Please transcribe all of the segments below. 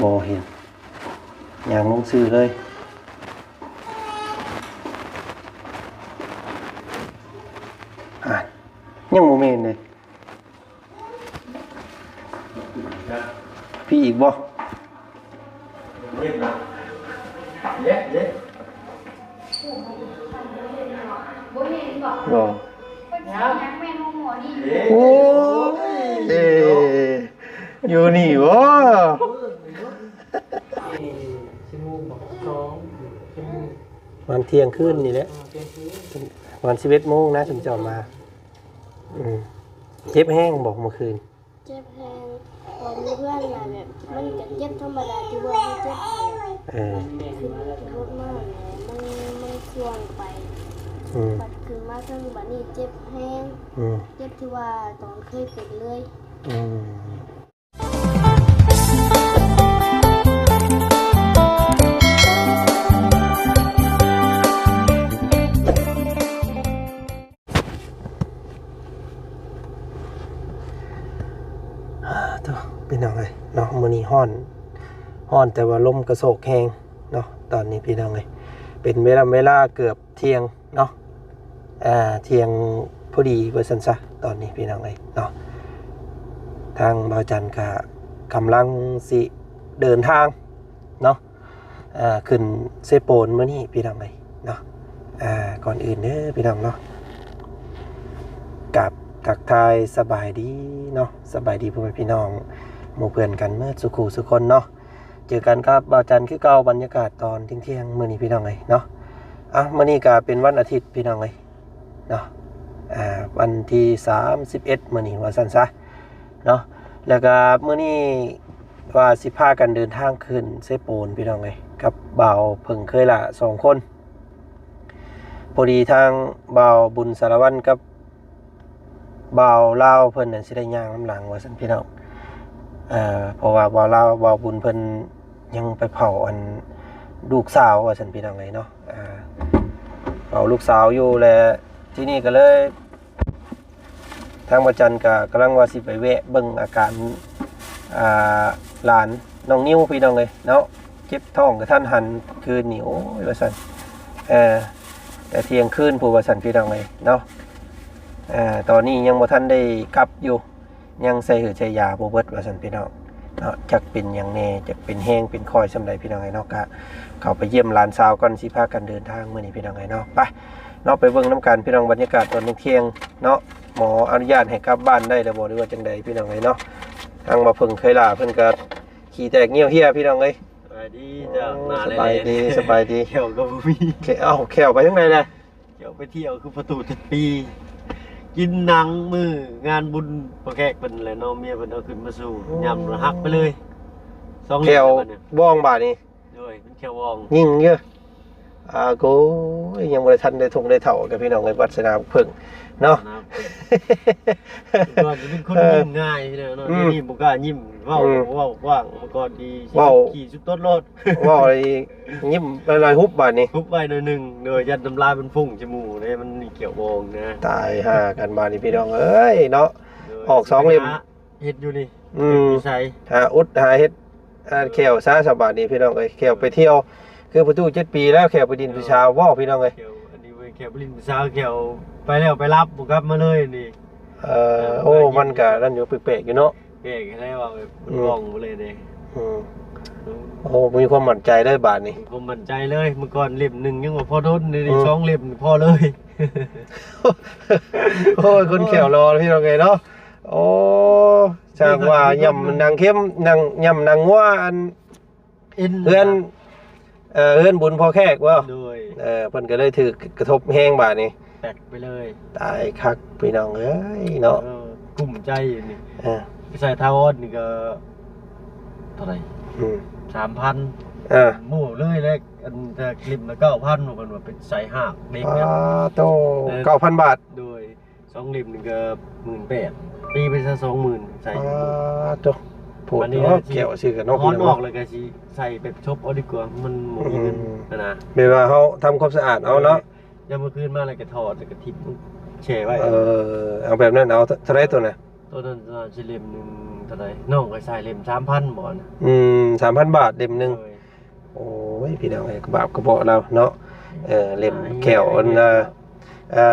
ບໍ່ເຫັນ ຍ່າງລົງຊື່ເລີຍ. ອ່າ ຍັງບໍ່ແມ່ນເດ້. ພີ່ອີກບໍ່? ເດ້ ເດ້ ບໍ່ ໂອ້ຍ ເດ້ ຢູ່ນີ້ບໍ່? ປະມານທ່ຽງຄືນນີ້ແຫຼະ ປະມານສິບເອັດໂມງນະ ຊຸມເຈົ້າມາ. ອືມ ເຈັບແຮງບໍ່ມື້ຄືນ? ເຈັບແຮງ ເພາະຢູ່ເຮືອນນະ ແບບ ມັນກະເຈັບທຳມະດາທີ່ວ່າເຮົາເຈັບຫັ້ນແຫຼະ. ເອີ ຂຶ້ນລົດມາແລ້ວມັນ ມັນສ່ວງໄປ. ອືມ ບັດຂຶ້ນມາເທິງ ບັດນີ້ເຈັບແຮງ. ອືມ ເຈັບທີ່ວ່າຕອນເຄີຍເປັນເລີຍ. ອືມ ໂອ້ ພີ່ນ້ອງເອີຍເນາະ ມື້ນີ້ຮ້ອນ ຮ້ອນແຕ່ວ່າລົມກະໂຊກແຮງເນາະ. ຕອນນີ້ພີ່ນ້ອງເອີຍ ເປັນເວລາ ເວລາເກືອບທ່ຽງເນາະ ອ່າ ທ່ຽງພໍດີວ່າຊັ້ນຊະ. ຕອນນີ້ພີ່ນ້ອງເອີຍເນາະ ທາງບ່າວຈັນກະກຳລັງຊິເດີນທາງເນາະ ອ່າ ຂຶ້ນເຊໂປນມື້ນີ້ພີ່ນ້ອງເອີຍເນາະ. ອ່າ ກ່ອນອື່ນເດີພີ່ນ້ອງເນາະ ກາບທັກທາຍສະບາຍດີເນາະ ສະບາຍດີພໍ່ແມ່ພີ່ນ້ອງ ໝູ່ເພື່ອນກັນເໝິດສູ່ຄູ່ສູ່ຄົນເນາະ. ເຈີກັນກັບບ່າວຈັນຄືເກົ່າ ບັນຍາກາດຕອນທ່ຽງໆມື້ນີ້ພີ່ນ້ອງເອີຍເນາະ. ອ່ະ ມື້ນີ້ກະເປັນວັນອາທິດພີ່ນ້ອງເອີຍເນາະ ອ່າ ວັນທີສາມສິບເອັດມື້ນີ້ວ່າຊັ້ນຊະເນາະ. ແລ້ວກະມື້ນີ້ວ່າຊິພາກັນເດີນທາງຂຶ້ນເຊໂປນພີ່ນ້ອງເອີຍ ກັບບ່າວເຜິ້ງເຄີຍຫຼ້າສອງຄົນ. ພໍດີທາງບ່າວບຸນສາລະວັນກັບບ່າວລາວເພິ່ນນັ້ນຊິໄດ້ຍ່າງນຳຫຼັງວ່າຊັ້ນພີ່ນ້ອງ ເພາະວ່າບ່າວລາວ ບ່າວບຸນເພິ່ນຍັງໄປເຝົ້າອັນລູກສາວວ່າຊັ້ນພີ່ນ້ອງເອີຍເນາະ ເຝົ້າລູກສາວຢູ່ ແລະ ທີ່ນີ້ກະເລີຍ ທາງບ່າວຈັນກະກຳລັງວ່າຊິໄປແວະເບິ່ງອາການ ອ່າ ຫຼານນ້ອງນິວພີ່ນ້ອງເອີຍເນາະ ເຈັບທ້ອງກະທັນຫັນຄືນນີ້ ໂອ້ຍ ວ່າຊັ້ນ ເອີ ແຕ່ທ່ຽງຄືນພຸ້ນວ່າຊັ້ນພີ່ນ້ອງເອີຍເນາະ. ເອີ ຕອນນີ້ຍັງບໍ່ທັນໄດ້ກັບຢູ່ ຍັງໃສ່ຫືດໃສ່ຢາບໍ່ເບິດວ່າຊັ້ນພີ່ນ້ອງເນາະ. ຈັກເປັນຫຍັງແດ່ ຈັກເປັນແຮງເປັນຄອຍສ່ຳໃດພີ່ນ້ອງເອີຍເນາະ. ກະເຂົ້າໄປຢ້ຽມຫຼານສາວກ່ອນ ຊິພາກັນເດີນທາງມື້ນີ້ພີ່ນ້ອງເອີຍເນາະ. ໄປເນາະ ໄປເບິ່ງນຳກັນພີ່ນ້ອງ ບັນຍາກາດຕອນທ່ຽງໆເນາະ. ໝໍອະນຸຍາດໃຫ້ກັບບ້ານໄດ້ແລ້ວບໍ່ ຫຼືວ່າຈັ່ງໃດພີ່ນ້ອງເອີຍເນາະ. ທາງບ່າວເຜິ້ງເຄີຍຫຼ້າເພິ່ນກະຂີ້ແຕກຍ່ຽວເຫ່ຍພີ່ນ້ອງເອີຍ. ສະບາຍດີເຈົ້າ. ໂອ້ ມາແລ້ວ ສະບາຍດີ ສະບາຍດີ. ແຂ້ວກະບໍ່ມີ ເອົ້າ ແຂ້ວໄປທາງໃດລະ? ແຂ້ວໄປທ່ຽວຄືປະຕູເຈັດປີ ກິນໜັງມື້ງານບຸນພໍ່ແຂກເພິ່ນແຫຼະເນາະ. ເມຍເພິ່ນເອົາຂຶ້ນມາສູ່ ໂອ້ ຍຳລະຫັກໄປເລີຍສອງເຫຼັ້ມ. ແຂ້ວວອງບາດນີ້. ໂດຍ ເປັນແຂ້ວວອງ ຍິງຢູ່. ອາໂກຍ ຍັງບໍ່ໄດ້ທັນໄດ້ທົ່ງໄດ້ເຖົ້າກັບພີ່ນ້ອງເອີຍ ວັດສະໜາມເຜິ້ງເນາະ. ສະໜາມເຜິ້ງ ເມື່ອກ່ອນຊິເປັນຄົນຍິ້ມງ່າຍເນາະ. ອືມ ດຽວນີ້ບໍ່ກ້າຍິ້ມ ເວົ້າ ອືມ ເວົ້າກວ້າງ. ເມື່ອກ່ອນນີ້ ເວົ້າ ຂີ້ສຸດຕົດໂລດ ເວົ້ານີ້ຍິ້ມຫຼາຍໆ ຫຸບບາດນີ້ ຫຸບໄວ້ໜ້ອຍໜຶ່ງ ໂດຍຢ້ານນ້ຳລາຍມັນຟຸ້ງໃສ່ໝູ່ເດ້ ມັນມີແຂ້ວວອງນະ. ຕາຍຫ່າກັນບາດນີ້ພີ່ນ້ອງເອີຍເນາະ. ໂດຍ ອອກສອງເຫຼັ້ມ ຫາເຮັດຢູ່ນີ້. ອືມ ເຮັດຢູ່ໃສ? ຫາອຸດຫາເຮັດ ອ່າ ແຂ້ວຊະສະບາດນີ້ພີ່ນ້ອງເອີຍ. ແຂ້ວໄປທ່ຽວ ຄືປະຕູເຈັດປີແລ້ວ ແຂ້ວໄປດິນໄປຊາວບໍ່ພີ່ນ້ອງເອີຍ? ແຂ້ວ ອັນນີ້ເວີຍ ແຂ້ວໄປດິນໄປຊາວ ແຂ້ວໄປແລ້ວໄປຫຼັບ ບໍ່ກັບມາເລີຍນີ້. ເອີ ເອີ ໂອ້ ມັນກະນັ້ນຢູ່ ແປກໆຢູ່ເນາະ. ແປກແລ້ວວ່າແບບມັນ ອືມ ວ່ອງໄປເລີຍເດ້. ອືມ ໂອ້ ມີຄວາມໝັ້ນໃຈເລີຍບາດນີ້ ມີຄວາມໝັ້ນໃຈເລີຍ. ເມື່ອກ່ອນເຫຼັ້ມໜຶ່ງຍັງວ່າພໍທົນ ດຽວນີ້ ອືມ ສອງເຫຼັ້ມພໍເລີຍ. ໂອ້ຍ ຄົນແຂ້ວຫຼໍ່ພີ່ນ້ອງເອີຍເນາະ. ໂອ້ ຊ່າງວ່າຫຍ້ຳໜັງເຂັມ ໜັງ ຫຍ້ຳໜັງງົວ ອັນ ເອັນ ເຮືອນ ເອີ ເຮືອນບຸນພໍ່ແຂກບໍ່? ໂດຍ ເອີ ເພິ່ນກະເລີຍຖືກກະທົບແຮງບາດນີ້ ແຕກໄປເລີຍ. ຕາຍຄັກພີ່ນ້ອງເອີຍເນາະ. ເອີ ກຸ້ມໃຈຢູ່ນີ້. ເອີ ໄປໃສ່ຖາວອນນີ້ກະເທົ່າໃດ? ອືມ ສາມພັນ. ເອີ ໝູ່ເລີຍແຫຼະ. ອັນແຕ່ເຫຼັ້ມລະເກົ້າພັນ ເພິ່ນວ່າໄປໃສ່ຮາກເດັກ. ປາໂຕ ເອີ ເກົ້າພັນບາດ. ໂດຍ ສອງເຫຼັ້ມນີ້ກະໝື່ນແປດ ຕີໄປຊະສອງໝື່ນ ໃສ່ຢູ່. ອາໂຕ ໂພດເນາະ ແກ້ວຊື່ກັນເນາະ. ຖອນອອກແລ້ວກະຊິໃສ່ແບບຊົບເອົາດີກວ່າ ມັນບໍ່ມີເງິນຫັ້ນນະ. ແບບວ່າເຮົາທຳຄວາມສະອາດເອົາເນາະ. ໂດຍ ຍາມມື້ຄືນມາແລ້ວກະຖອດ ແລ້ວກະຖິ້ມແຊ່ໄວ້. ເອີ ເອົາແບບນັ້ນເອົາ. ເທົ່າໃດໂຕນັ້ນ? ໂຕນັ້ນຊິເຫຼັ້ມໜຶ່ງເ ເທົ່າໃດ? ນ້ອງຂ້ອຍໃຊ້ເຫຼັ້ມສາມພັນບໍ່ນະ. ອືມ ສາມພັນບາດເຫຼັ້ມໜຶ່ງ. ໂດຍ. ໂອ້ຍ ພີ່ນ້ອງເອີຍ ກະບາບກະເບາະລາວເນາະ. ເອີ ເຫຼັ້ມແຂ້ວອັນນ່າ ເອີ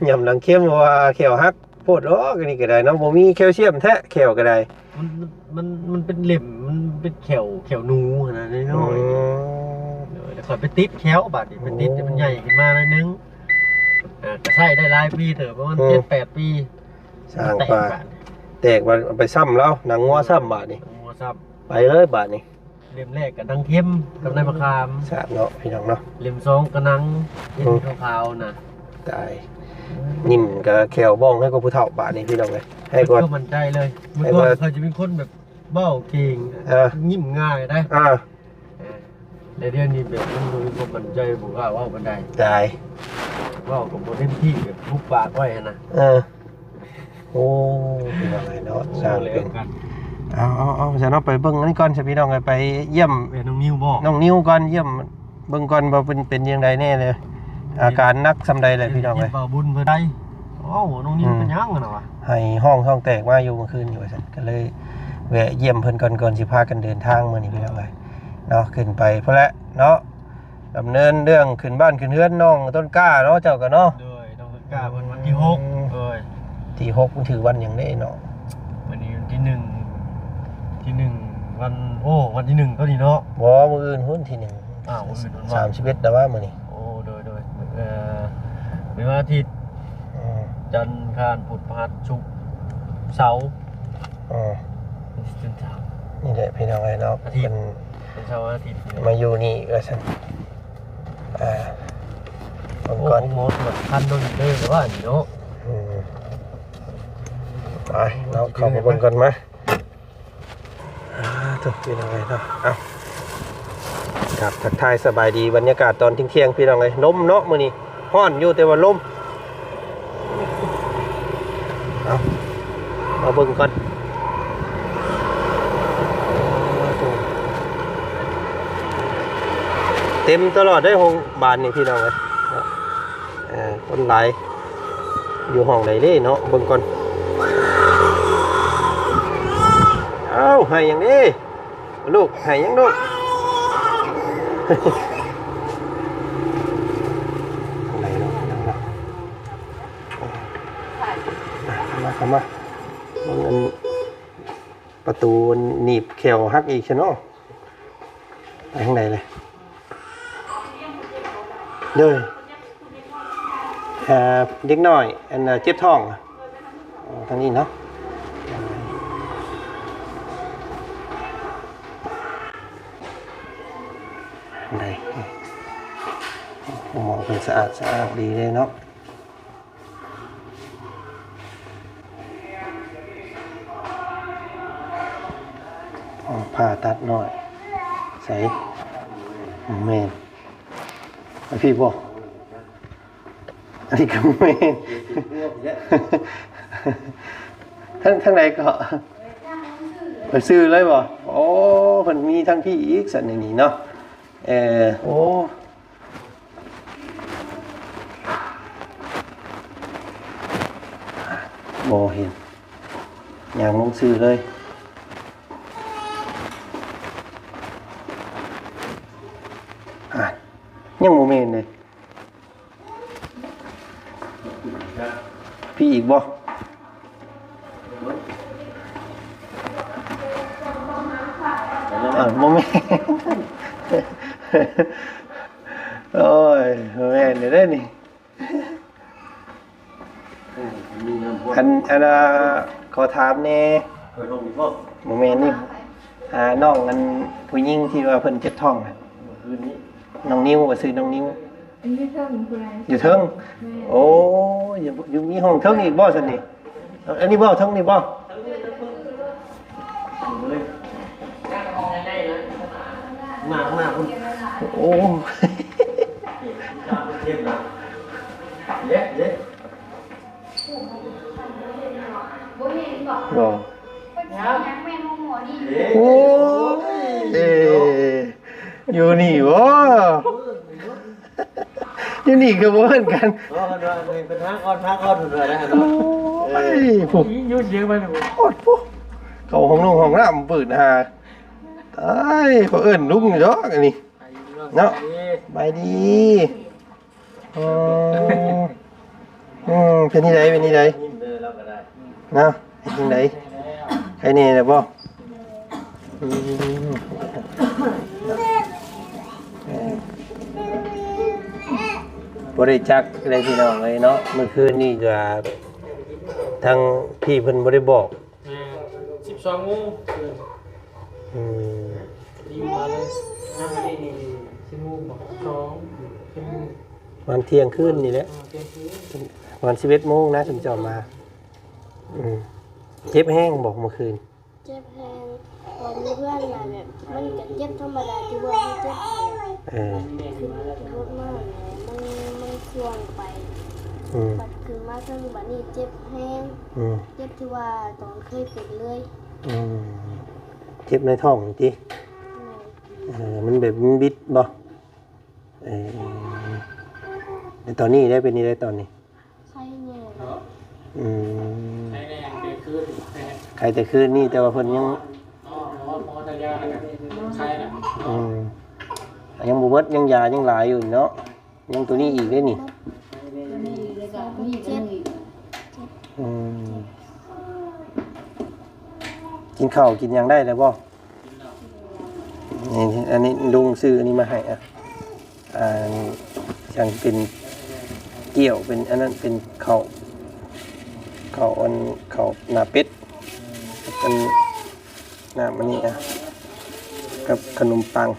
ຫຍ້ຳໜັງເຂັມ ເພາະວ່າແຂ້ວຫັກໂພດດອກ. ອັນນີ້ກະໄດ້ເນາະ ບໍ່ມີແຄວຊຽມແທ້ ແຂ້ວກະໄດ້. ມັນ ມັນ ມັນ ມັນເປັນເຫຼັ້ມ ມັນເປັນແຂ້ວ ແຂ້ວໜູຫັ້ນນະ ນ້ອຍໆ. ອືມ ໂດຍ ແລ້ວຂ້ອຍໄປຕິດແຂ້ວບາດນີ້ ໄປຕິດໃຫ້ມັນໃຫຍ່ຂຶ້ນມາໜ້ອຍໜຶ່ງ. ເອີ ກະໃຊ້ໄດ້ຫຼາຍປີເຕີບ ປະມານ ອືມ ເຈັດແປດປີ. ສ້າງປາ ແຕກບາດ ເອົາໄປຊ້ຳລາວ ໜັງງົວຊ້ຳບາດນີ້ ໜັງງົວຊ້ຳ ໄປເລີຍບາດນີ້. ເຫຼັ້ມແລກກະໜັງເຂັມກັບໃນມະຂາມ ສາດເນາະ ພີ່ນ້ອງເນາະ. ເຫຼັ້ມສອງກະໜັງເຫັນ ອືມ ຂາວໆນະ. ຕາຍ ຍິ້ມກະແຂ້ວບ້ອງໃຫ້ກວ່າຜູ້ເຖົ້າບາດນີ້ ພີ່ນ້ອງເອີຍ. ໃຫ້ກວ່າ ເພິ່ນກໍໝັ້ນໃຈເລີຍ. ເມື່ອກ່ອນຂ້ອຍຈະເປັນຄົນແບບເວົ້າເກັ່ງ ຍິ້ມງ່າຍໄດ໋. ອ່າ ແຕ່ດຽວນີ້ແບບມັນບໍ່ມີຄວາມໝັ້ນໃຈ ບໍ່ກ້າເວົ້າປານໃດ. ຕາຍ ເວົ້າກໍບໍ່ເຕັມທີ່ ແບບຫຸບປາກໄວ້ຫັ້ນນະ. ເອີ ໂອ້ ພີ່ນ້ອງເອີຍເນາະ ຊ່າງເປັນ. ເອົາ ເອົາ ເອົາ ຊັ້ນເນາະ ໄປເບິ່ງອັນນີ້ກ່ອນຊະ ພີ່ນ້ອງເອີຍ. ໄປຢ້ຽມ ແມ່ນ້ອງນິວບໍ? ນ້ອງນິວກ່ອນ ຢ້ຽມເບິ່ງກ່ອນວ່າເພິ່ນເປັນຈັ່ງໃດແດ່ເລີຍ ອາການໜັກສ່ຳໃດແຫຼະ ພີ່ນ້ອງເອີຍ. ເຫັນບ່າວບຸນເພິ່ນໄດ້ ເອົ້າ ນ້ອງນິວເປັນຫຍັງຫັ້ນນະວະ ໄຫ້ຮ້ອງທ້ອງແຕກມາຢູ່ມື້ຄືນນີ້ວ່າຊັ້ນ. ກະເລີຍແວະຢ້ຽມເພິ່ນກ່ອນ ກ່ອນຊິພາກັນເດີນທາງມື້ນີ້ ພີ່ນ້ອງເອີຍເນາະ. ຂຶ້ນໄປພຸ້ນແຫຼະເນາະ ດຳເນີນເລື່ອງຂຶ້ນບ້ານຂຶ້ນເຮືອນນ້ອງຕົ້ນກ້າເນາະ ເຈົ້າກະເນາະ. ໂດຍ ນ້ອງຕົ້ນກ້າເພິ່ນວັນທີຫົກ. ໂດຍ ທີຫົກມັນຖືກວັນຫຍັງເດ້ເນາະ? ມື້ນີ້ວັນທີໜຶ່ງ ທີໜຶ່ງ ວັນ ໂອ້ ວັນທີໜຶ່ງໂຕນີ້ເນາະ. ບໍ່ ມື້ອື່ນພຸ້ນທີໜຶ່ງ. ອ້າວ ມື້ອື່ນພຸ້ນ ສາມສິບເອັດແລ້ວຫວາມື້ນີ້. ໂອ້ ໂດຍ ໂດຍ ເອີ ເປັນວັນອາທິດ. ອືມ ຈັນ ອັງຄານ ພຸດ ພະຫັດ ສຸກ ເສົາ. ອືມ ວັນທີເຈັດ ນີ້ແຫຼະ ພີ່ນ້ອງເອີຍເນາະ. ອາທິດ ເພິ່ນ ເປັນເສົາອາທິດ ມາຢູ່ນີ້ວ່າຊັ້ນ. ອ່າ ເບິ່ງກ່ອນ ໂອ້ ໝໍກວດຄັນໂດນເດີວ່ານີ້ເນາະ. ອືມ ໄປເນາະ ເຂົ້າມາເບິ່ງກ່ອນມາ. ອ່າ ໂທ້ ພີ່ນ້ອງເອີຍເນາະ. ເອົ້າ ກາບທັກທາຍສະບາຍດີ ບັນຍາກາດຕອນທ່ຽງໆ ພີ່ນ້ອງເອີຍ. ລົມເນາະ ມື້ນີ້ຮ້ອນຢູ່ ແຕ່ວ່າລົມ. ເອົາ ມາເບິ່ງກ່ອນ. ເຕັມຕະຫຼອດເດ້ ໂຮງບານນີ້ ພີ່ນ້ອງເອີຍ. ເອີ ຄົນຫຼາຍ ຢູ່ຫ້ອງໃດເດ້ເນາະ ເບິ່ງກ່ອນ. ເອົ້າ ໃຫ້ຫຍັງເດ້ ລູກ ໃຫ້ຫຍັງລູກ? ທາງໃດເນາະ ທາງໃດເນາະ. ເຂົ້າມາ ເຂົ້າມາ ເບິ່ງອັນປະຕູ ໜີບແຂ້ວຫັກອີກຊະເນາະ. ໄປທາງໃດເລີຍ? ໂດຍ ເອີ ເດັກນ້ອຍ ອັນ ເຈັບທ້ອງ. ອໍ ທາງນີ້ເນາະ. ໄດ້ ໂອ້ ຫ້ອງເພິ່ນສະອາດສະອ້ານດີເດ້ເນາະ. ຫ້ອງຜ່າຕັດນ້ອຍ ໃສ? ບໍ່ແມ່ນ ອັນນີ້ບໍ່? ອັນນີ້ກໍບໍ່ແມ່ນ. ທາງ ທາງໃດກໍ? ໄປຊື່ເລີຍບໍ່? ໂອ້ ເພິ່ນມີທາງພີ້ອີກ ຊັ້ນນີ້ເນາະ. ເອີ ໂອ້ ບໍ່ເຫັນ ຍ່າງລົງຊື່ເລີຍ. ອ່າ ຍັງບໍ່ແມ່ນເດ້. ພີ້ອີກບໍ່? ອ່າ ບໍ່ແມ່ນ. ໂອ້ຍ ບໍ່ແມ່ນເດ້ນີ້. ອັນ ອັນ ອ່າ ຂໍຖາມແດ່. ບໍ່ແມ່ນນີ້ ອ່າ ນ້ອງອັນຜູ້ຍິງທີ່ວ່າເພິ່ນເຈັບທ້ອງນະ ນ້ອງນິວ ວ່າຊື່ນ້ອງນິວ. ຢູ່ເທິງພຸ້ນແຫຼະ ຢູ່ເທິງ. ແມ່ນ. ໂອ້ ຢູ່ ຢູ່ ມີຫ້ອງເທິງອີກບໍ່ຊັ້ນນີ້? ອັນນີ້ບໍ່? ເທິງນີ້ບໍ່? ໜ້າ ໜ້າພຸ້ນ. ໂອ້ ເດ້ ເດ້. ບໍ່ ໂອ້ຍ ເດ້ ຢູ່ນີ້ບໍ່? ຢູ່ນີ້ກໍບໍ່ເອີ້ນກັນ. ອໍ ເພິ່ນວ່າເພິ່ນຫາກ່ອນ ຫາກ່ອນ ເພິ່ນວ່າໄດ້ຫັ້ນເນາະ. ໂອ້ຍ ເອີ ຜູ້ ຍິງຢູ່ສຽງໄປນະ ໂອ້ຍ ຜູ້ ເຂົ້າຫ້ອງນ້ອງຫ້ອງນ້ຳເປີດຫາ ຕາຍ ເຂົາເອີ້ນລຸງຢູ່ດອກອັນນີ້ ເນາະ. ສະບາຍດີ. ອືມ ອືມ ເປັນຈັ່ງໃດ ເປັນຈັ່ງໃດ ເນາະ ເປັນຈັ່ງໃດ ໄຄແນ່ແລ້ວບໍ່? ອືມ ເອີ ບໍ່ໄດ້ຈັກເລີຍພີ່ນ້ອງເອີຍເນາະ. ມື້ຄືນນີ້ກໍທາງພີ່ເພິ່ນບໍ່ໄດ້ບອກ ອ່າ ສິບສອງໂມງຄືນ. ອືມ ຢູ່ມາເລີຍ ອ່າ ນີ້ໆໆ ສິບໂມງບໍ? ສອງ ສິບໂມງ ປະມານທ່ຽງຄືນນີ້ແຫຼະ. ອ່າ ທ່ຽງຄືນ ປະມານສິບເອັດໂມງນະ ຊຸມເຈົ້າມາ. ອືມ ເຈັບແຮງບໍມື້ຄືນ? ເຈັບແຮງ ເພາະຢູ່ເຮືອນນະ ແບບ ມັນກໍເຈັບທຳມະດາທີ່ວ່າເຮົາເຈັບຫັ້ນແຫຼະ. ເອີ ຄືລົດມາ ມັນ ມັນຊ່ວງໄປ ອືມ ບັດຂຶ້ນມາເທິງ ບັດນີ້ເຈັບແຮງ. ອືມ ເຈັບທີ່ວ່າຕອນເຄີຍເປັນເລີຍ. ອືມ ເຈັບໃນທ້ອງນີ້ຕິ? ແມ່ນ. ເອີ ມັນແບບມັນບິດບໍ? ເອີ ແລ້ວຕອນນີ້ໄດ້ເປັນຈັ່ງໃດຕອນນີ້? ໄຄແນ່. ອືມ ໄຄແນ່ ໄຄແຕ່ຄືນ ໄຄແຕ່ຄືນນີ້ ແຕ່ວ່າເພິ່ນຍັງ ໝໍ ໝໍ ໝໍທາຢາແລ້ວກໍໄຄແລ້ວ. ອືມ ຍັງບໍ່ເບິດ ຍັງຢາຍັງຫຼາຍຢູ່ເນາະ. ຍັງໂຕນີ້ອີກເດ້ນີ້. ອືມ ກິນເຂົ້າກິນຫຍັງໄດ້ແລ້ວບໍ່? ນີ້ ອັນນີ້ລຸງຊື້ອັນນີ້ມາໃຫ້ ອ່ະ ອັນ ຈັ່ງເປັນກ້ຽວ ເປັນອັນນັ້ນ ເປັນເຂົ້າ ເຂົ້າອັນ ເຂົ້າໜ້າເປັດ ກັບອັນ ນ້ຳອັນນີ້ ອ່ະ ກັບຂະໜົມປັງ.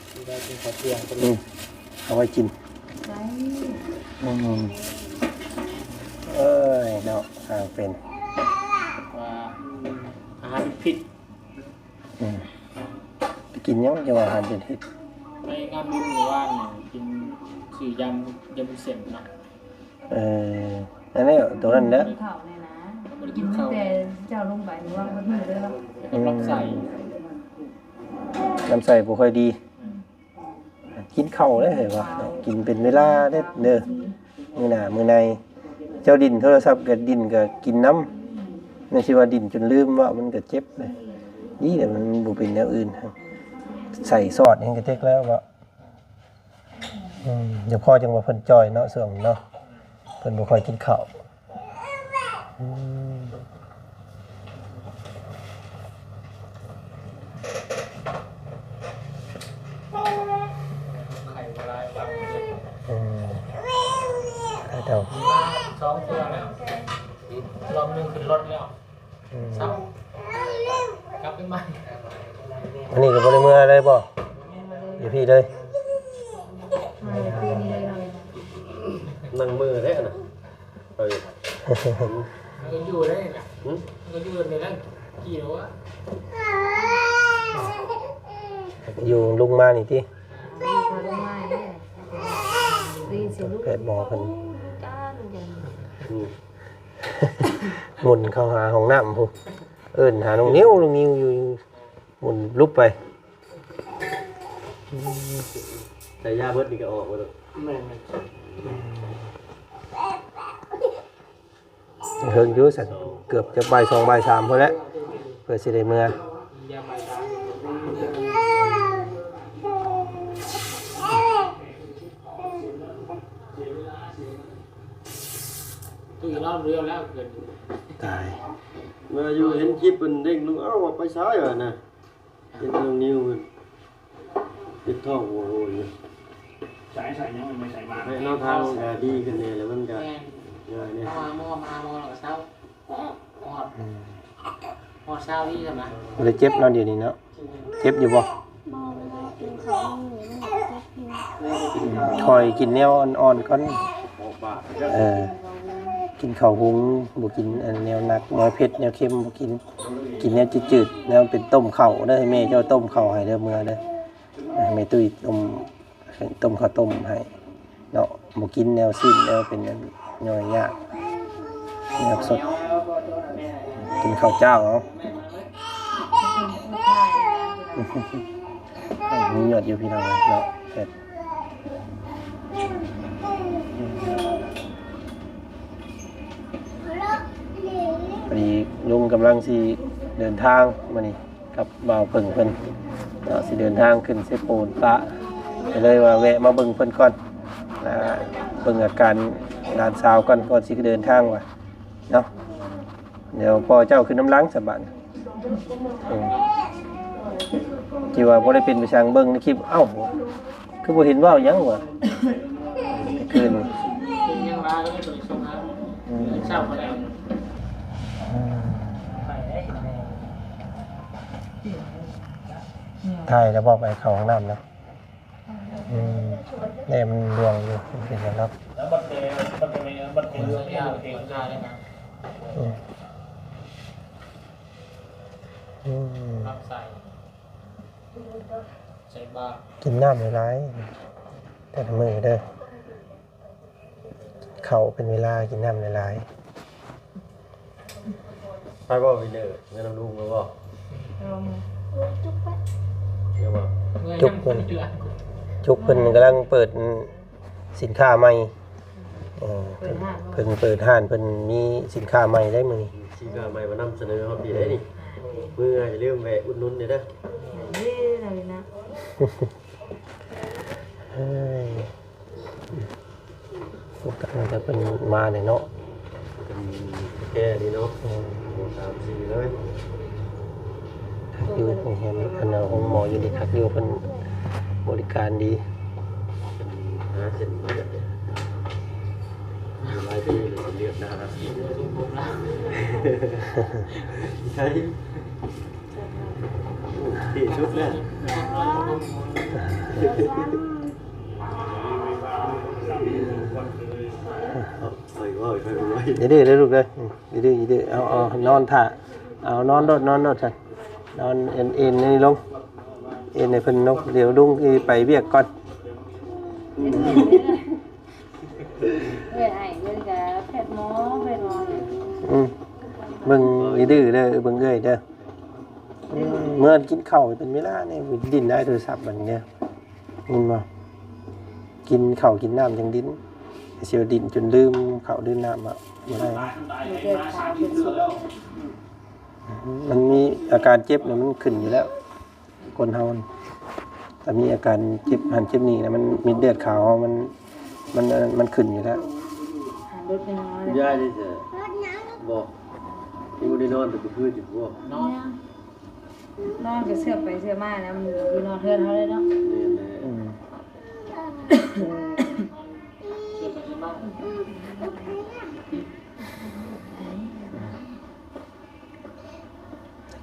ອືມ ເອົາໄວ້ກິນ. ອືມ ເອີຍເນາະ ຊ່າງເປັນ ວ່າອາຫານຜິດ. ອືມ ໄປກິນຫຍັງ ຈັ່ງວ່າອາຫານເປັນພິດ? ໄປງານບຸນມື້ວານນີ້ ກິນ ຊື້ຢຳ ຢຳເສັ້ນເນາະ. ເອີ ອັນນີ້ ໂຕນັ້ນແຫຼະ ກິນເຂົ້າແນ່ນະ ບໍ່ໄດ້ກິນເຂົ້າ ຕັ້ງແຕ່ເຈົ້າລົງໄປນີ້ວ່າບໍ່ຖືເລີຍ. ອືມ ລຳໄສ້ ລຳໄສ້ບໍ່ຄ່ອຍດີ. ອືມ ກິນເຂົ້າເດ້ ເຫັນບໍ່? ກິນເປັນເວລາເດ້ເດີ ມື້ໜ້າມື້ໃນ. ເຈົ້າຫຼິ້ນໂທລະສັບກໍຫຼິ້ນ ກໍກິນນຳ. ແມ່ນຊິວ່າຫຼິ້ນຈົນລືມເວົ້າ ມັນກໍເຈັບເດ້. ດີແຫຼະ ມັນບໍ່ເປັນແນວອື່ນ ໃສ່ຊອດຫຍັງກໍຈັກແລ້ວເນາະ. ອືມ ດຽວພໍຈັ່ງວ່າເພິ່ນຈ່ອຍເນາະ ຊ່ວງນີ້ເນາະ ເພິ່ນບໍ່ຄ່ອຍກິນເຂົ້າ. ອືມ ໄຂ້ບໍ່ຫຼາຍ ອືມ ໄຂ້ເຕົາ ສອງເທື່ອແລ້ວ ຮອບໜຶ່ງຂຶ້ນລົດແລ້ວ. ອືມ ເຊົາ ກັບໄປໃໝ່. ອັນນີ້ກໍບໍ່ໄດ້ເມືອເລີຍບໍ່? ຢູ່ພີ້ເລີຍ ມາຄືນນີ້ເລີຍເນາະ. ນັ່ງມືແທ້ນະ ເອີ ມັນກໍຢູ່ໄດ້ນະ. ຫຶ? ມັນກໍຢູ່ໃນນັ້ນ ຂີ່ລົດ ຢູ່ລົງມານີ້ຕິ? ລົງມານີ້ ໄດ້ຍິນສຽງ ແພດໝໍເພິ່ນ ອືມ ໝຸນເຂົ້າຫາຫ້ອງນ້ຳພຸ້ນ ເອີ້ນຫານ້ອງນິວ ນ້ອງນິວຢູ່ ໝຸນລຸບໄປ. ໃສ່ຢາເບິດນີ້ກໍອອກບໍ່? ແມ່ນໆ ເຫິງຢູ່ຊັ້ນ ເກືອບຈະບ່າຍສອງ ບ່າຍສາມພຸ້ນແຫຼະ ເພື່ອຊິໄດ້ເມືອ. ຕຸ້ຍນອນເຮືອນແລ້ວເກີນ ຕາຍ ມາຢູ່ເຫັນຄລິບເພິ່ນເດ້ງລົງ ເອົ້າ ວ່າໄປໃສວະນະ ເຫັນນ້ອງນິວເພິ່ນເຈັບທ້ອງ ໂອ້ໂຫ ຢູ່ ໃສ່ ໃສ່ຫຍັງ ມັນບໍ່ໃສ່ມາ ໃຫ້ເນາະ ທາງມັນກະດີຂຶ້ນແດ່ ແລ້ວມັນກະ ແມ່ນ ງ່າຍແດ່ ເຮົາຫາໝໍ ມາຫາໝໍແລ້ວກະເຊົາ ຮອດ ອືມ ຮອດຊາວປີຊັ້ນນະ ບໍ່ໄດ້ເຈັບເນາະ ດຽວນີ້ເນາະ. ເຈັບຢູ່ບໍ່? ບໍ່ ບໍ່ໄດ້ກິນເຂົ້າມື້ນີ້ ມັນເຈັບຢູ່. ອືມ ຄ່ອຍກິນແນວອ່ອນໆກ່ອນ. ເອີ ກິນເຂົ້າຫຸງ ບໍ່ກິນອັນແນວໜັກ ແນວເຜັດ ແນວເຄັມບໍ່ກິນ. ກິນແນວຈືດໆ ແນວເປັນຕົ້ມເຂົ້າເດີ ໃຫ້ແມ່ເຈົ້າຕົ້ມເຂົ້າໃຫ້ເດີ ເມືອເດີ ໃຫ້ແມ່ຕຸ້ຍຕົ້ມ ຕົ້ມເຂົ້າຕົ້ມໃຫ້ເນາະ. ບໍ່ກິນແນວຊີ້ນ ແນວເປັນອັນຍ່ອຍຍາກ ແນວສົດ ກິນເຂົ້າຈ້າວເອົາ. ມີຍອດຢູ່ພີ່ນ້ອງເນາະ ເຜັດ. ພໍດີລຸງກຳລັງຊິເດີນທາງມື້ນີ້ ກັບບ່າວເຜິ້ງເພິ່ນເນາະ ຊິເດີນທາງຂຶ້ນເຊໂປນປະ ກໍເລີຍວ່າແວະມາເບິ່ງເພິ່ນກ່ອນ ອ່າ ເບິ່ງອາການຫຼານສາວກ່ອນ ກ່ອນຊິເດີນທາງວ່າເນາະ. ດຽວພໍ່ເຈົ້າຂຶ້ນນຳຫຼັງຊະບາດນີ້ ອືມ ທີ່ວ່າບໍ່ໄດ້ເປັນໄປຊ່າງເບິ່ງໃນຄລິບ ເອົ້າ ຄືບໍ່ເຫັນເວົ້າຫຍັງວະ ຄືນ ຍັງວ່າເລີຍ ໂຕນີ້ສົ່ງຫາ ອືມ ເຊົ້າບໍ່ໄດ້ ຖ່າຍແລ້ວບໍ່ໄປເຂົ້າຫ້ອງນ້ຳນະ? ອືມ ແນ່ ມັນລ່ວງຢູ່ ມັນເປັນຫຍັງເນາະ? ອືມ ອືມ ໃສ່ບາດ ກິນນ້ຳຫຼາຍໆ ແຕ່ລະມື້ເດີ. ເຂົ້າເປັນເວລາ ກິນນ້ຳຫຼາຍໆ. ໄປບໍ່ ວິນເນີ ເມືອນຳລຸງແລ້ວບໍ່? ຈຸກເພິ່ນ ຈຸກເພິ່ນກຳລັງເປີດ ອືມ ສິນຄ້າໃໝ່ ເອີ ເພິ່ນເປີດຮ້ານ ເພິ່ນມີສິນຄ້າໃໝ່ໄດ໋ມື້ນີ້ ສິນຄ້າໃໝ່ມານຳສະເໜີຮອດພີ້ໄດ໋ນີ້ ເມື່ອຢ່າລືມແວະອຸດໜູນເດີ ເອີ ເອີຍ. ໂອ້ ຕັ້ງແຕ່ເພິ່ນມານີ້ເນາະ ເປັນແກ່ນີ້ເນາະ ອືມ ໂອ້ ສາມສີ່ເລີຍ ຄັກຢູ່ ໂຮງແຮມ ອັນ ໂຮງໝໍຢູ່ນີ້ຄັກຢູ່ ເພິ່ນບໍລິການດີ ເພິ່ນຫາເສັ້ນມາແບບນີ້ ຫຼາຍປີເລີຍ ເລືອກນານ ໃຊ່ ດີສຸດແລ້ວ ຢ່າດື້ເດີລູກເດີ ຢ່າດື້ ຢ່າດື້ ເອົາ ເອົາ ນອນຖ້າ ເອົາ ນອນໂລດ ນອນໂລດຊັ້ນ ນອນເອັນ ເອັນນີ້ລົງ ເອັນໃຫ້ເພິ່ນລົງ ດຽວລຸງຊິໄປວຽກກ່ອນ. ເອື້ອຍອ້າຍເພິ່ນກະແພດໝໍ ແພດໝໍ ອືມ ເບິ່ງອີ່ດື້ເດີ ເບິ່ງເອື້ອຍເດີ ອືມ ເມື່ອກິນເຂົ້າເປັນເວລານີ້ ຫຼິ້ນໄດ້ໂທລະສັບບັດນີ້ເດີ ຍິນບໍ່? ກິນເຂົ້າກິນນ້ຳຈັ່ງຫຼິ້ນ ຊິວ່າຫຼິ້ນຈົນລືມເຂົ້າລືມນ້ຳ ບໍ່ໄດ້ ມັນມີອາການເຈັບນີ້ ມັນຂຶ້ນຢູ່ແລ້ວ. ຄົນເຮົາ ຖ້າມີອາການເຈັບຫັ້ນເຈັບນີ້ນະ ມັນເມັດເລືອດຂາວເຮົາ ມັນ ມັນ ມັນຂຶ້ນຢູ່ແລ້ວ ຢາຍໄດ້ເສຍ ບໍ່ ຍັງບໍ່ໄດ້ນອນແຕ່ເມື່ອຄືນຢູ່ບໍ່? ນອນ ນອນກໍເຊື່ອໄປເຊື່ອມາແລ້ວ ມັນກໍຄືນອນເຮືອນເຮົາເລີຍເນາະ ແມ່ນແຫຼະ ອືມ ເຊື່ອໄປເຊື່ອມາ.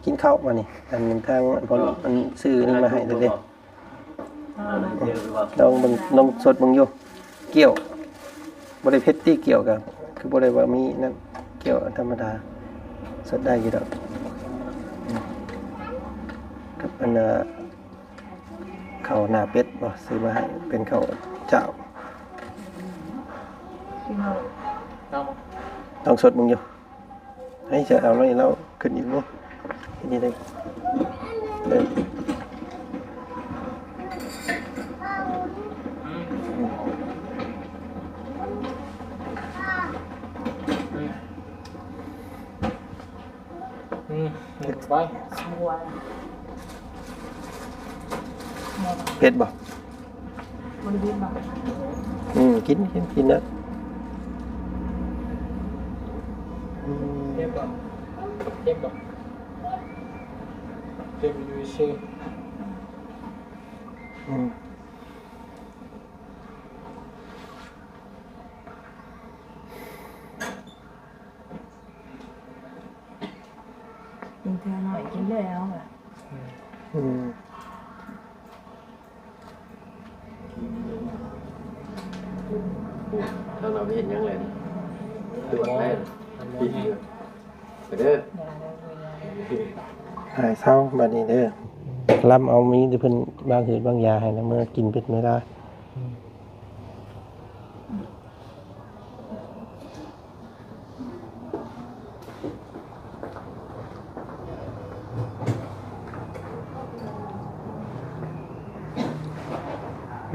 ກິນເຂົ້າມານີ້ ອັນທາງ ເພາະອັນຊື້ນີ້ມາໃຫ້ແລ້ວເດ້ ລອງເບິ່ງ ລອງຊົດເບິ່ງຢູ່ ກ້ຽວ ບໍ່ໄດ້ເຜັດຕິ ກ້ຽວກະ ຄືບໍ່ໄດ້ວ່າມີນັ້ນ ກ້ຽວທຳມະດາ ຊົດໄດ້ຢູ່ດອກ ກັບອັນ ເຂົ້າໜ້າເປັດບໍ່ ຊື້ມາໃຫ້ ເປັນເຂົ້າຈ້າວ ລອງຊົດເບິ່ງຢູ່. ໃຫ້ເຈົ້າເອົາໜ້ອຍລາວຂຶ້ນອີກເນາະ ເຮັດນີ້ໄດ້ ເອີ ອືມ ໝົດໄປ ເຜັດບໍ່? ບໍ່ໄດ້ເຜັດບໍ່? ອືມ ກິນ ກິນ ກິນນະ ອືມ ເຈັບບໍ່? ເຈັບບໍ່? ເຈັບຢູ່ຊື່ ອືມ. ກິນເທື່ອໜ້ອຍກິນເລື້ອຍເອົາ ອືມ ອືມ ທາງເຮົາເຮັດຫຍັງແລ້ວນີ້ ຕວດແລ້ວ ໄປເດີ ຫາຍເຊົາບັດນີ້ເດີ ລຳເອົາ ມີແຕ່ເພິ່ນວາງຫືດວາງຢາໃຫ້ນະ ເມືອກິນເປັນເວລາ ອ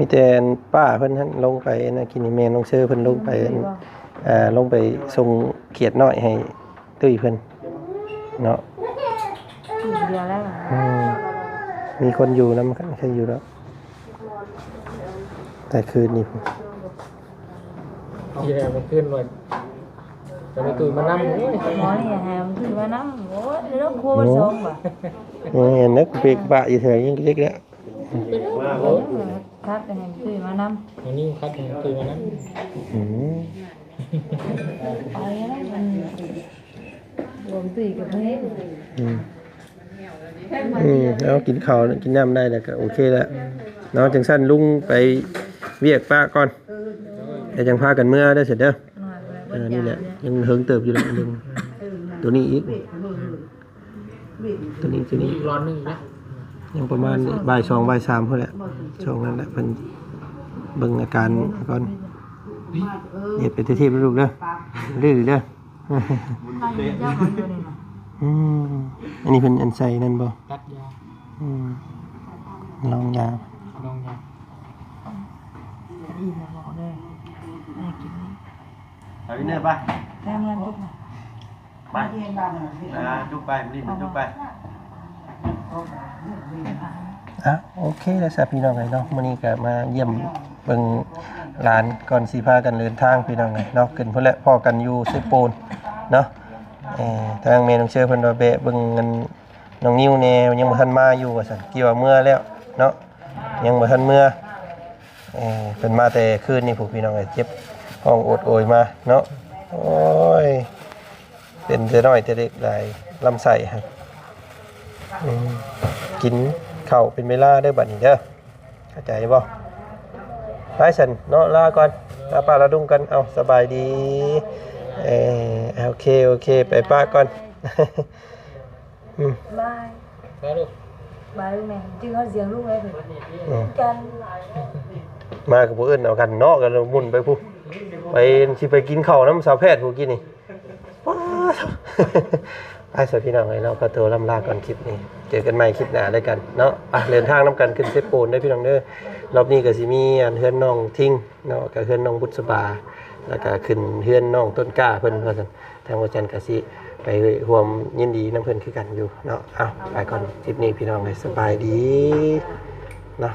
ືມ. ມີແຕ່ປ້າເພິ່ນຫັ້ນລົງໄປນະ ກິນນີ້ແມ່ນ້ອງເຊີເພິ່ນລົງໄປ ເອີ ລົງໄປສົ່ງຂຽດນ້ອຍໃຫ້ຕຸ້ຍເພິ່ນເນາະ. ຢູ່ຜູ້ດຽວແລ້ວ ອືມ ມີຄົນຢູ່ນຳ ໃຄ່ຢູ່ດອກ ແຕ່ຄືນນີ້ພຸ້ນ ທີ່ແລ້ວມື້ຄືນວ່າຈະມີຕຸ້ຍມານຳ. ໂອ້ຍ ໝໍນີ້ໃຫ້ມັນຕຸ້ຍມານຳ. ໂອ້ຍ ໃນຄອບຄົວເບິດສອງບາດ. ເອີ ເຫັນແລ້ວເປະປະຢູ່ແຖວນີ້ເລັກແລ້ວ. ຄັດໃຫ້ຕຸ້ຍມານຳ ອັນນີ້ຄັດໃຫ້ຕຸ້ຍມານຳ. ອືມ ໄປແລ້ວມັນ ລວມຕຸ້ຍກັບເພິ່ນ. ອືມ ອືມ ເອົາ ກິນເຂົ້າກິນນ້ຳໄດ້ແລ້ວກໍໂອເຄແລ້ວເນາະ. ຈັ່ງຊັ້ນລຸງໄປວຽກປະກ່ອນ ແລ້ວຈັ່ງພາກັນເມືອເດີ ເສີດເດີ. ເອີ ນີ້ແຫຼະ ຍັງເຫິງເຕີບຢູ່ແຫຼະ ເລື່ອງໂຕນີ້ອີກ ໂຕນີ້ ໂຕນີ້ອີກລອດໜຶ່ງນະ ຍັງປະມານບ່າຍສອງ ບ່າຍສາມພຸ້ນແຫຼະ. ຊ່ວງນັ້ນແຫຼະເພິ່ນເບິ່ງອາການກ່ອນ. ເຮັດໄປເທບໆ ເດີລູກເດີ ດື້ເດີ. ອືມ ອັນນີ້ເພິ່ນອັນໃສ່ນັ້ນບໍ່? ຕັດຢາ. ອືມ ລອງຢາ ລອງຢາ. ອີ່ມແລ້ວເວົ້າເດີ ໄປກິນ ໄປວິນເນີໄປ ແຕ່ເມືອຈຸກ ໄປ ອ່າ ຈຸກໄປ ຫຼິ້ນຈຸກໄປ. ອ່ະ ໂອເຄແລ້ວຊະພີ່ນ້ອງເອີຍເນາະ ມື້ນີ້ກໍມາຢ້ຽມເບິ່ງຫຼານກ່ອນຊິພາກັນເດີນທາງພີ່ນ້ອງເອີຍເນາະ. ຂຶ້ນພຸ້ນແຫຼະ ພໍ້ກັນຢູ່ເຊໂປນເນາະ. ເອີ ທາງແມ່ນ້ອງເຊີເພິ່ນວ່າແວະເບິ່ງອັນນ້ອງນິວແດ່ ຍັງບໍ່ທັນມາຢູ່ວ່າຊັ້ນ. ຄິດວ່າເມືອແລ້ວເນາະ ຍັງບໍ່ທັນເມືອ. ເອີ ເພິ່ນມາແຕ່ຄືນນີ້ພຸ້ນພີ່ນ້ອງເອີຍ ເຈັບຮ້ອງໂອດໂອຍມາເນາະ. ໂອ້ຍ ເປັນແຕ່ນ້ອຍແຕ່ເລັກຫຼາຍ ລຳໄສ້ຫັ້ນ. ອືມ ກິນເຂົ້າເປັນເວລາເດີບັດນີ້ເດີ ເຂົ້າໃຈບໍ່? ໄປຊັ້ນເນາະ ລາກ່ອນ ລາປ້າລາລຸງກ່ອນ. ເອົາ ສະບາຍດີ. ເອີ ໂອເຄ ໂອເຄ ໄປປະກ່ອນ. ອືມ ບາຍ ບາຍລູກ ບາຍລູກແມ່ ຈື່ຮອດສຽງລູກເລີຍ. ອືມ ກັນ ມາກໍບໍ່ເອີ້ນເອົາກັນເນາະ ກໍໝຸ່ນໄປພຸ້ນ ໄປ ຊິໄປກິນເຂົ້ານຳສາວແພດຜູ້ກີ້ນີ້. ປ້າ ໄປຊະພີ່ນ້ອງເອີຍເນາະ ຂໍໂຕລ່ຳລາກ່ອນຄລິບນີ້ ເຈີກັນໃໝ່ຄລິບໜ້າແລ້ວກັນເນາະ. ອ່ະ ເດີນທາງນຳກັນຂຶ້ນເຊໂປນເດີພີ່ນ້ອງເດີ. ລອບນີ້ກໍຊິມີອັນເຮືອນນ້ອງທິງເນາະ ກັບເຮືອນນ້ອງບຸດສະບາ ແລ້ວກໍຂຶ້ນເຮືອນນ້ອງຕົ້ນກ້າເພິ່ນວ່າຊັ້ນ. ທາງບໍ່ຈັນກໍຊິໄປຮ່ວມຍິນດີນຳເພິ່ນຄືກັນຢູ່ເນາະ. ເອົາ ໄປກ່ອນຄລິບນີ້ພີ່ນ້ອງເອີຍ ສະບາຍດີເນາະ.